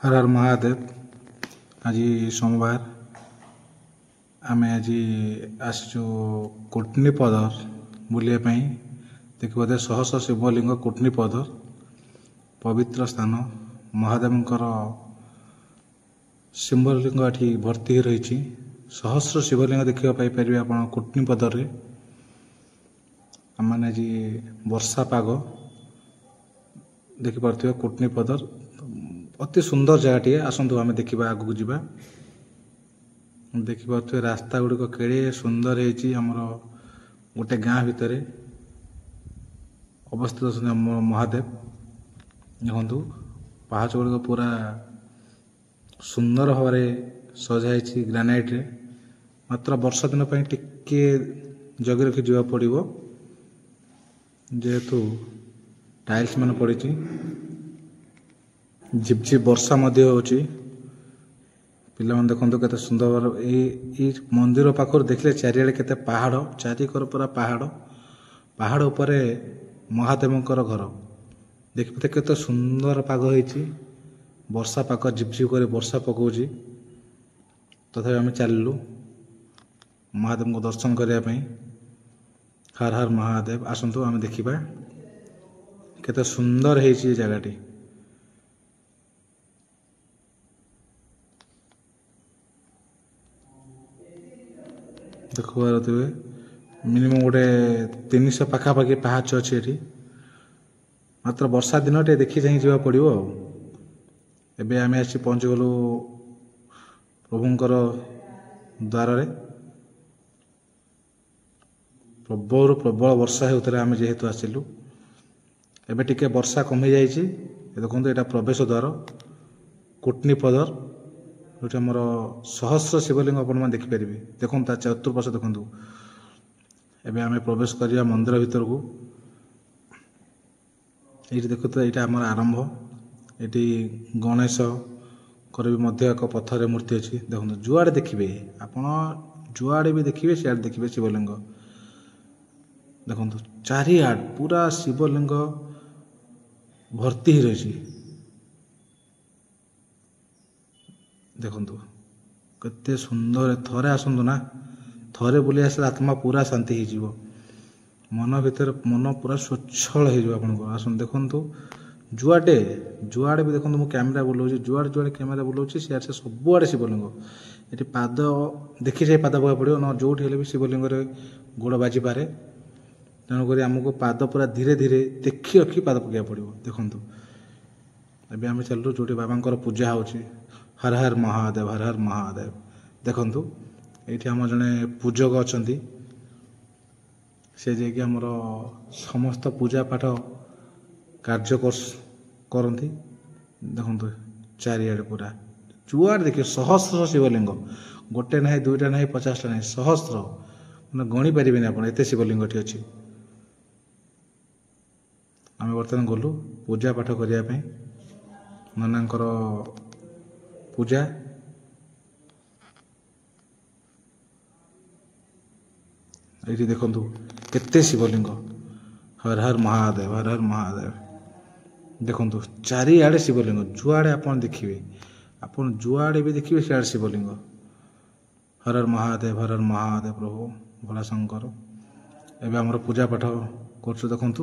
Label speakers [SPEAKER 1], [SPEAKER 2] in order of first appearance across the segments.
[SPEAKER 1] ହର ହର ମହାଦେବ। ଆଜି ସୋମବାର, ଆମେ ଆଜି ଆସିଛୁ କୋଟନୀପଦର ବୁଲିବା ପାଇଁ। ଦେଖିବ ଶହ ଶହ ଶିବଲିଙ୍ଗ କୋଟନୀପଦର ପବିତ୍ର ସ୍ଥାନ। ମହାଦେବଙ୍କର ଶିବଲିଙ୍ଗ ଏଠି ଭର୍ତ୍ତି ହୋଇ ରହିଛି। ସହସ୍ର ଶିବଲିଙ୍ଗ ଦେଖିବାକୁ ପାଇପାରିବେ ଆପଣ କୋଟନୀପଦରରେ। ଆମମାନେ ଆଜି ବର୍ଷା ପାଗ ଦେଖିପାରୁଥିବେ। କୋଟନୀପଦର ଅତି ସୁନ୍ଦର ଜାଗାଟିଏ। ଆସନ୍ତୁ ଆମେ ଦେଖିବା, ଆଗକୁ ଯିବା। ଦେଖିପାରୁଥିବେ ରାସ୍ତା ଗୁଡ଼ିକ କେଡ଼େ ସୁନ୍ଦର ହେଇଛି। ଆମର ଗୋଟେ ଗାଁ ଭିତରେ ଅବସ୍ଥିତ ଅଛନ୍ତି ଆମ ମହାଦେବ। ଦେଖନ୍ତୁ ପାହାଚ ଗୁଡ଼ିକ ପୁରା ସୁନ୍ଦର ଭାବରେ ସଜା ହେଇଛି ଗ୍ରାନାଇଟ୍ରେ। ମାତ୍ର ବର୍ଷା ଦିନ ପାଇଁ ଟିକେ ଜଗି ରଖି ଯିବାକୁ ପଡ଼ିବ, ଯେହେତୁ ଟାଇଲ୍ସ ମାନେ ପଡ଼ିଛି। ଝିପଝିପ ବର୍ଷା ମଧ୍ୟ ହେଉଛି। ପିଲାମାନେ ଦେଖନ୍ତୁ କେତେ ସୁନ୍ଦର। ଏଇ ମନ୍ଦିର ପାଖରୁ ଦେଖିଲେ ଚାରିଆଡ଼େ କେତେ ପାହାଡ଼, ଚାରିକର ପୁରା ପାହାଡ଼। ପାହାଡ଼ ଉପରେ ମହାଦେବଙ୍କର ଘର। ଦେଖିପାରୁଥିବେ କେତେ ସୁନ୍ଦର ପାଗ ହେଇଛି। ବର୍ଷା ପାଗ, ଝିପଝିପ କରି ବର୍ଷା ପକାଉଛି। ତଥାପି ଆମେ ଚାଲିଲୁ ମହାଦେବଙ୍କୁ ଦର୍ଶନ କରିବା ପାଇଁ। ହର ହର ମହାଦେବ। ଆସନ୍ତୁ ଆମେ ଦେଖିବା କେତେ ସୁନ୍ଦର ହେଇଛି ଏ ଜାଗାଟି। ଦେଖିପାରୁଥିବେ ମିନିମମ୍ ଗୋଟେ 300 ପାଖାପାଖି ପାହାଚ ଅଛି ଏଠି। ମାତ୍ର ବର୍ଷା ଦିନ ଟିକେ ଦେଖି ଚାହିଁ ଯିବାକୁ ପଡ଼ିବ। ଆଉ ଏବେ ଆମେ ଆସି ପହଞ୍ଚିଗଲୁ ପ୍ରଭୁଙ୍କର ଦ୍ୱାରରେ। ପ୍ରବଳରୁ ପ୍ରବଳ ବର୍ଷା ହେଉଥିଲା ଆମେ ଯେହେତୁ ଆସିଲୁ। ଏବେ ଟିକେ ବର୍ଷା କମିଯାଇଛି। ଦେଖନ୍ତୁ ଏଇଟା ପ୍ରବେଶ ଦ୍ୱାର କୋଟନୀପଦର, ଯେଉଁଠି ଆମର ସହସ୍ର ଶିବଲିଙ୍ଗ ଆପଣମାନେ ଦେଖିପାରିବେ। ଦେଖନ୍ତୁ ତା ଚତୁଃପାର୍ଶ୍ୱ ଦେଖନ୍ତୁ। ଏବେ ଆମେ ପ୍ରବେଶ କରିବା ମନ୍ଦିର ଭିତରକୁ। ଏଇଠି ଦେଖୁଥିବେ ଏଇଟା ଆମର ଆରମ୍ଭ। ଏଠି ଗଣେଶଙ୍କର ବି ମଧ୍ୟ ଏକ ପଥରରେ ମୂର୍ତ୍ତି ଅଛି। ଦେଖନ୍ତୁ ଯୁଆଡ଼େ ଦେଖିବେ ଆପଣ, ଯୁଆଡ଼େ ବି ଦେଖିବେ ସିଆଡ଼େ ଦେଖିବେ ଶିବଲିଙ୍ଗ। ଦେଖନ୍ତୁ ଚାରିଆଡ଼ ପୁରା ଶିବଲିଙ୍ଗ ଭର୍ତ୍ତି ହେଇ ରହିଛି। ଦେଖନ୍ତୁ କେତେ ସୁନ୍ଦର। ଥରେ ଆସନ୍ତୁ ନା, ଥରେ ବୁଲି ଆସିଲେ ଆତ୍ମା ପୁରା ଶାନ୍ତି ହେଇଯିବ। ମନ ଭିତରେ ମନ ପୁରା ସ୍ୱଚ୍ଛଳ ହେଇଯିବ ଆପଣଙ୍କ। ଆସନ୍ତୁ ଦେଖନ୍ତୁ ଯୁଆଡ଼େ ଯୁଆଡ଼େ ବି ଦେଖନ୍ତୁ, ମୁଁ କ୍ୟାମେରା ବୁଲାଉଛି, ଯୁଆଡ଼େ ଯୁଆଡ଼େ କ୍ୟାମେରା ବୁଲାଉଛି ସିଆଡ଼େ ସେ ସବୁଆଡ଼େ ଶିବଲିଙ୍ଗ। ଏଠି ପାଦ ଦେଖି ଯାଇ ପାଦ ପକାଇବାକୁ ପଡ଼ିବ, ନ ଯେଉଁଠି ହେଲେ ବି ଶିବଲିଙ୍ଗରେ ଗୋଡ଼ ବାଜିପାରେ। ତେଣୁକରି ଆମକୁ ପାଦ ପୁରା ଧୀରେ ଧୀରେ ଦେଖି ରଖି ପାଦ ପକାଇବାକୁ ପଡ଼ିବ। ଦେଖନ୍ତୁ ଏବେ ଆମେ ଚାଲିଲୁ ଯେଉଁଠି ବାବାଙ୍କର ପୂଜା ହେଉଛି। ହର ହର ମହାଦେବ, ହର ହର ମହାଦେବ। ଦେଖନ୍ତୁ ଏଇଠି ଆମର ଜଣେ ପୂଜକ ଅଛନ୍ତି, ସେ ଯାଇକି ଆମର ସମସ୍ତ ପୂଜା ପାଠ କାର୍ଯ୍ୟ କରନ୍ତି। ଦେଖନ୍ତୁ ଚାରିଆଡ଼େ ପୁରା ଯୁଆଡ଼େ ଦେଖିବେ ସହସ୍ର ଶିବଲିଙ୍ଗ। ଗୋଟେ ନାହିଁ, ଦୁଇଟା ନାହିଁ, 50ଟା ନାହିଁ, ସହସ୍ର, ମାନେ ଗଣି ପାରିବେନି ଆପଣ, ଏତେ ଶିବଲିଙ୍ଗ ଏଠି ଅଛି। ଆମେ ବର୍ତ୍ତମାନ ଗଲୁ ପୂଜା ପାଠ କରିବା ପାଇଁ, ନନାଙ୍କର ପୂଜା। ଏଇଠି ଦେଖନ୍ତୁ କେତେ ଶିବଲିଙ୍ଗ। ହର ହର ମହାଦେବ, ହର ହର ମହାଦେବ। ଦେଖନ୍ତୁ ଚାରିଆଡ଼େ ଶିବଲିଙ୍ଗ, ଯୁଆଡ଼େ ଆପଣ ଦେଖିବେ, ଆପଣ ଯୁଆଡ଼େ ବି ଦେଖିବେ ସିଆଡ଼େ ଶିବଲିଙ୍ଗ। ହର ହର ମହାଦେବ, ହର ହର ମହାଦେବ ପ୍ରଭୁ ଭୋଳାଶଙ୍କର। ଏବେ ଆମର ପୂଜା ପାଠ କରୁଛୁ। ଦେଖନ୍ତୁ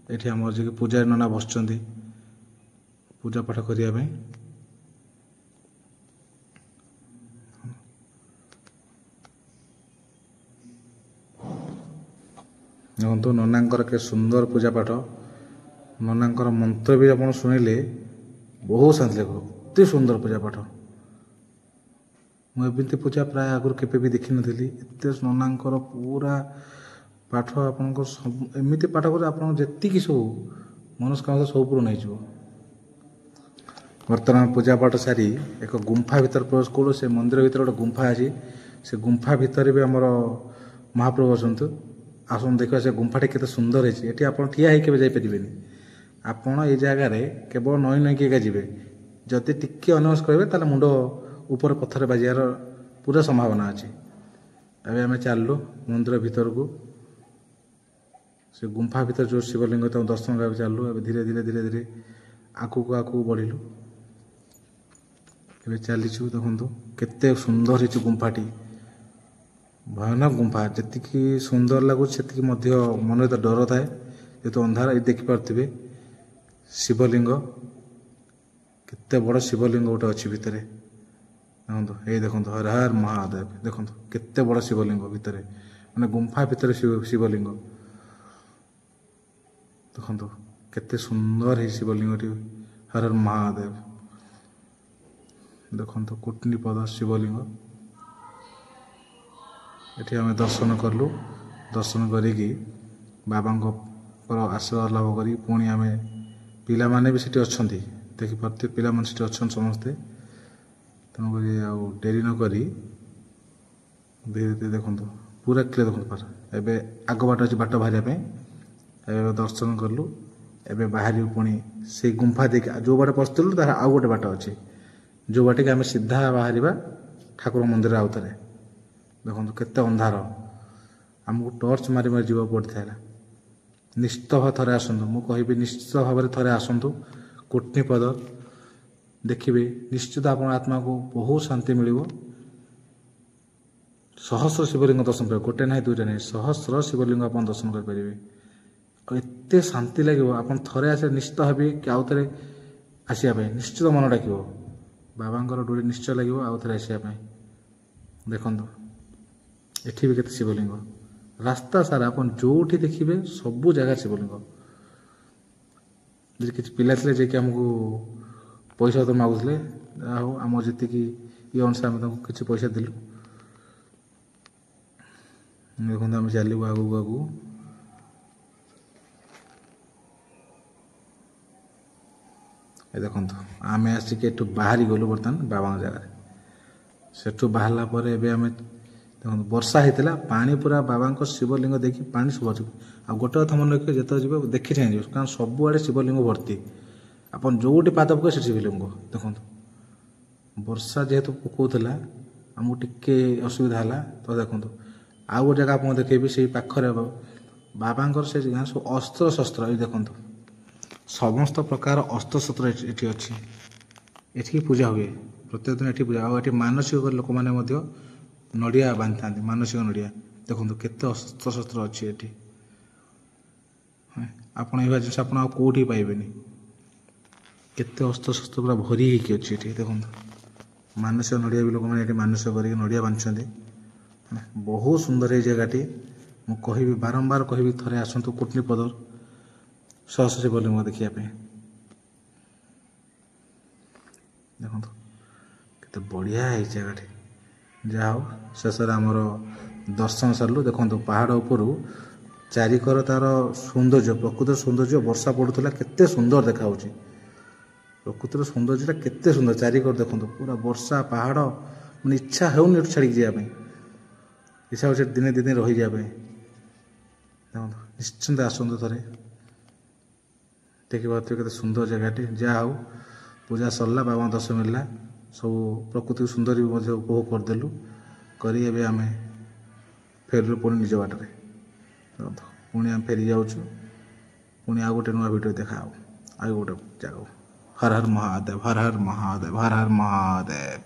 [SPEAKER 1] ଏଠି ଆମର ଯିଏ ପୂଜାରୀ ନନା ବସିଛନ୍ତି ପୂଜା ପାଠ କରିବା ପାଇଁ। ଦେଖନ୍ତୁ ନନାଙ୍କର କେତେ ସୁନ୍ଦର ପୂଜା ପାଠ। ନନାଙ୍କର ମନ୍ତ୍ର ବି ଆପଣ ଶୁଣିଲେ ବହୁତ ଶାନ୍ତି ଲାଗିବ। ଅତି ସୁନ୍ଦର ପୂଜା ପାଠ। ମୁଁ ଏମିତି ପୂଜା ପ୍ରାୟ ଆଗରୁ କେବେ ବି ଦେଖିନଥିଲି। ଏତେ ନନାଙ୍କର ପୁରା ପାଠ, ଆପଣଙ୍କର ସବୁ ଏମିତି ପାଠ କଲେ ଆପଣଙ୍କ ଯେତିକି ସବୁ ମନସ୍କାମନା ସବୁ ପୂରଣ ହେଇଯିବ। ବର୍ତ୍ତମାନ ପୂଜା ପାଠ ସାରି ଏକ ଗୁମ୍ଫା ଭିତରେ ପ୍ରବେଶ କଲୁ। ସେ ମନ୍ଦିର ଭିତରେ ଗୋଟେ ଗୁମ୍ଫା ଅଛି, ସେ ଗୁମ୍ଫା ଭିତରେ ବି ଆମର ମହାପ୍ରଭୁ ଅଛନ୍ତି। ଆସନ୍ତୁ ଦେଖିବା ସେ ଗୁମ୍ଫାଟି କେତେ ସୁନ୍ଦର ହେଇଛି। ଏଠି ଆପଣ ଠିଆ ହେଇ କେବେ ଯାଇପାରିବେନି। ଆପଣ ଏଇ ଜାଗାରେ କେବଳ ନଇଁ ନଇଁକି ଏକା ଯିବେ। ଯଦି ଟିକେ ଅନ୍ୟମନସ୍କ ରହିବେ ତାହେଲେ ମୁଣ୍ଡ ଉପରେ ପଥର ବାଜିବାର ପୁରା ସମ୍ଭାବନା ଅଛି। ଏବେ ଆମେ ଚାଲିଲୁ ମନ୍ଦିର ଭିତରକୁ। ସେ ଗୁମ୍ଫା ଭିତରେ ଯେଉଁ ଶିବଲିଙ୍ଗ ତାଙ୍କୁ ଦର୍ଶନ କରିବାକୁ ଚାଲିଲୁ। ଏବେ ଧୀରେ ଧୀରେ ଧୀରେ ଧୀରେ ଆଗକୁ ଆଗକୁ ବଢ଼ିଲୁ। ଏବେ ଚାଲିଛୁ। ଦେଖନ୍ତୁ କେତେ ସୁନ୍ଦର ହେଇଛି ଗୁମ୍ଫାଟି, ଭୟାନକ ଗୁମ୍ଫା। ଯେତିକି ସୁନ୍ଦର ଲାଗୁଛି ସେତିକି ମଧ୍ୟ ମନରେ ତ ଡର ଥାଏ, ଯେହେତୁ ଅନ୍ଧାର। ଏଇ ଦେଖିପାରୁଥିବେ ଶିବଲିଙ୍ଗ, କେତେ ବଡ଼ ଶିବଲିଙ୍ଗ ଗୋଟେ ଅଛି ଭିତରେ। ଦେଖନ୍ତୁ, ଏଇ ଦେଖନ୍ତୁ, ହର ହର ମହାଦେବ। ଦେଖନ୍ତୁ କେତେ ବଡ଼ ଶିବଲିଙ୍ଗ ଭିତରେ, ମାନେ ଗୁମ୍ଫା ଭିତରେ ଶିବଲିଙ୍ଗ। ଦେଖନ୍ତୁ କେତେ ସୁନ୍ଦର ହେଇଛି ଶିବଲିଙ୍ଗଟି, ହର ହର ମହାଦେବ। ଦେଖନ୍ତୁ କୁଟନୀପଦ ଶିବଲିଙ୍ଗ। ଏଠି ଆମେ ଦର୍ଶନ କଲୁ। ଦର୍ଶନ କରିକି ବାବାଙ୍କର ଆଶୀର୍ବାଦ ଲାଭ କରି ପୁଣି ଆମେ, ପିଲାମାନେ ବି ସେଠି ଅଛନ୍ତି, ଦେଖିପାରୁଥିବେ ପିଲାମାନେ ସେଠି ଅଛନ୍ତି ସମସ୍ତେ। ତେଣୁକରି ଆଉ ଡେରି ନ କରି ଧୀରେ ଧୀରେ ଦେଖନ୍ତୁ ପୁରା କ୍ଲିୟର ଦେଖନ୍ତୁ ପାର। ଏବେ ଆଗ ବାଟ ଅଛି ବାଟ ବାହାରିବା ପାଇଁ। ଏବେ ଦର୍ଶନ କଲୁ, ଏବେ ବାହାରିବୁ ପୁଣି ସେଇ ଗୁମ୍ଫା ଦେଇକି। ଯେଉଁ ବାଟ ପଶିଥିଲୁ ତାର ଆଉ ଗୋଟେ ବାଟ ଅଛି, ଯେଉଁ ବାଟିକି ଆମେ ସିଧା ବାହାରିବା ଠାକୁର ମନ୍ଦିର ଆଉ ଥରେ। ଦେଖନ୍ତୁ କେତେ ଅନ୍ଧାର, ଆମକୁ ଟର୍ଚ୍ଚ ମାରି ମାରି ଯିବାକୁ ପଡ଼ିଥିଲା। ନିଶ୍ଚିତ ଭାବେ ଥରେ ଆସନ୍ତୁ, ମୁଁ କହିବି ନିଶ୍ଚିତ ଭାବରେ ଥରେ ଆସନ୍ତୁ କୋଟନୀପଦ, ଦେଖିବେ ନିଶ୍ଚିତ ଆପଣ ଆତ୍ମାକୁ ବହୁତ ଶାନ୍ତି ମିଳିବ। ସହସ୍ର ଶିବଲିଙ୍ଗ ଦର୍ଶନ କରିବେ, ଗୋଟେ ନାହିଁ ଦୁଇଟା ନାହିଁ, ସହସ୍ର ଶିବଲିଙ୍ଗ ଆପଣ ଦର୍ଶନ କରିପାରିବେ। ଆଉ ଏତେ ଶାନ୍ତି ଲାଗିବ, ଆପଣ ଥରେ ଆସିଲେ ନିଶ୍ଚିତ ଭାବେ କି ଆଉ ଥରେ ଆସିବା ପାଇଁ ନିଶ୍ଚିତ ମନ ଡାକିବ। ବାବାଙ୍କର ଡୋରି ନିଶ୍ଚୟ ଲାଗିବ ଆଉ ଥରେ ଆସିବା ପାଇଁ। ଦେଖନ୍ତୁ ଏଠି ବି କେତେ ଶିବଲିଙ୍ଗ, ରାସ୍ତା ସାରା ଆପଣ ଯେଉଁଠି ଦେଖିବେ ସବୁ ଜାଗାରେ ଶିବଲିଙ୍ଗ। ଯଦି କିଛି ପିଲା ଥିଲେ ଯିଏକି ଆମକୁ ପଇସା ତ ମାଗୁଥିଲେ, ଆଉ ଆମର ଯେତିକି ଇଏ ଅନୁସାରେ ଆମେ ତାଙ୍କୁ କିଛି ପଇସା ଦେଲୁ। ଦେଖନ୍ତୁ ଆମେ ଚାଲିବୁ ଆଗକୁ ଆଗକୁ। ଏ ଦେଖନ୍ତୁ ଆମେ ଆସିକି ଏଠୁ ବାହାରି ଗଲୁ ବର୍ତ୍ତମାନ ବାବାଙ୍କ ଜାଗାରେ। ସେଠୁ ବାହାରିଲା ପରେ ଏବେ ଆମେ ଦେଖନ୍ତୁ ବର୍ଷା ହେଇଥିଲା, ପାଣି ପୁରା ବାବାଙ୍କ ଶିବଲିଙ୍ଗ ଦେଖି ପାଣି ସବୁ ଅଛି। ଆଉ ଗୋଟେ କଥା ମନେ ରଖିବେ, ଯେତେବେଳେ ଯିବେ ଦେଖି ଚାହିଁ ଯିବେ, କାରଣ ସବୁଆଡ଼େ ଶିବଲିଙ୍ଗ ଭର୍ତ୍ତି। ଆପଣ ଯେଉଁଠି ପାଦ ପକାଇବେ ସେଠି ଶିବଲିଙ୍ଗ। ଦେଖନ୍ତୁ ବର୍ଷା ଯେହେତୁ ପକାଉଥିଲା ଆମକୁ ଟିକେ ଅସୁବିଧା ହେଲା। ତ ଦେଖନ୍ତୁ ଆଉ ଗୋଟେ ଜାଗା ଆପଣଙ୍କୁ ଦେଖେଇବି, ସେଇ ପାଖରେ ବାବାଙ୍କର ସେ ଗାଁ ସବୁ ଅସ୍ତ୍ରଶସ୍ତ୍ର। ଏଇ ଦେଖନ୍ତୁ ସମସ୍ତ ପ୍ରକାର ଅସ୍ତ୍ରଶସ୍ତ୍ର ଏଠି ଅଛି। ଏଠି ପୂଜା ହୁଏ ପ୍ରତ୍ୟେକ ଦିନ, ଏଠି ପୂଜା। ଆଉ ଏଠି ମାନସିକ କରି ଲୋକମାନେ ମଧ୍ୟ ନଡ଼ିଆ ବାନ୍ଧିଥାନ୍ତି, ମାନସିକ ନଡ଼ିଆ। ଦେଖନ୍ତୁ କେତେ ଅସ୍ତ୍ରଶସ୍ତ୍ର ଅଛି ଏଠି। ଆପଣ ଏଇଭଳିଆ ଜିନିଷ ଆପଣ ଆଉ କେଉଁଠି ପାଇବେନି। କେତେ ଅସ୍ତ୍ରଶସ୍ତ୍ର ପୁରା ଭରି ହେଇକି ଅଛି ଏଠି। ଦେଖନ୍ତୁ ମାନସିକ ନଡ଼ିଆ ବି ଲୋକମାନେ ଏଠି ମାନସିକ କରିକି ନଡ଼ିଆ ବାନ୍ଧୁଛନ୍ତି। ବହୁତ ସୁନ୍ଦର ଏଇ ଜାଗାଟି। ମୁଁ କହିବି, ବାରମ୍ବାର କହିବି, ଥରେ ଆସନ୍ତୁ କୋଟନୀପଦର ସହସ୍ର ଶିବଲିଙ୍ଗ ଦେଖିବା ପାଇଁ। ଦେଖନ୍ତୁ କେତେ ବଢ଼ିଆ ହେଇଛି ଜାଗାଟି। ଯାହା ହଉ ଶେଷରେ ଆମର ଦର୍ଶନ ସାରିଲୁ। ଦେଖନ୍ତୁ ପାହାଡ଼ ଉପରୁ ଚାରିକର ତାର ସୌନ୍ଦର୍ଯ୍ୟ, ପ୍ରକୃତିର ସୌନ୍ଦର୍ଯ୍ୟ। ବର୍ଷା ପଡ଼ୁଥିଲା, କେତେ ସୁନ୍ଦର ଦେଖାହେଉଛି ପ୍ରକୃତିର ସୌନ୍ଦର୍ଯ୍ୟଟା, କେତେ ସୁନ୍ଦର ଚାରିକର। ଦେଖନ୍ତୁ ପୁରା ବର୍ଷା ପାହାଡ଼, ମାନେ ଇଚ୍ଛା ହେଉନି ଏଠୁ ଛାଡ଼ିକି ଯିବା ପାଇଁ, ଇଚ୍ଛା ହେଉଛି ଦିନେ ଦୁଇ ଦିନ ରହିଯିବା ପାଇଁ। ଦେଖନ୍ତୁ ନିଶ୍ଚିନ୍ତ ଆସନ୍ତୁ ଥରେ, ଦେଖିପାରୁଥିବେ କେତେ ସୁନ୍ଦର ଜାଗାଟି। ଯାହା ହଉ ପୂଜା ସରିଲା, ବାବାଙ୍କ ଦର୍ଶନ ମିଳିଲା, ସବୁ ପ୍ରକୃତିକୁ ସୁନ୍ଦର ବି ମଧ୍ୟ ଉପଭୋଗ କରିଦେଲୁ। କରି ଏବେ ଆମେ ଫେରିଲୁ ପୁଣି ନିଜ ବାଟରେ। ଦେଖନ୍ତୁ ପୁଣି ଆମେ ଫେରି ଯାଉଛୁ, ପୁଣି ଆଉ ଗୋଟେ ନୂଆ ଭିଡ଼ିଓ ଦେଖା ହେବ ଆଉ ଗୋଟେ ଜାଗାକୁ। ହର ହର ମହାଦେବ, ହର ହର ମହାଦେବ, ହର ହର ମହାଦେବ।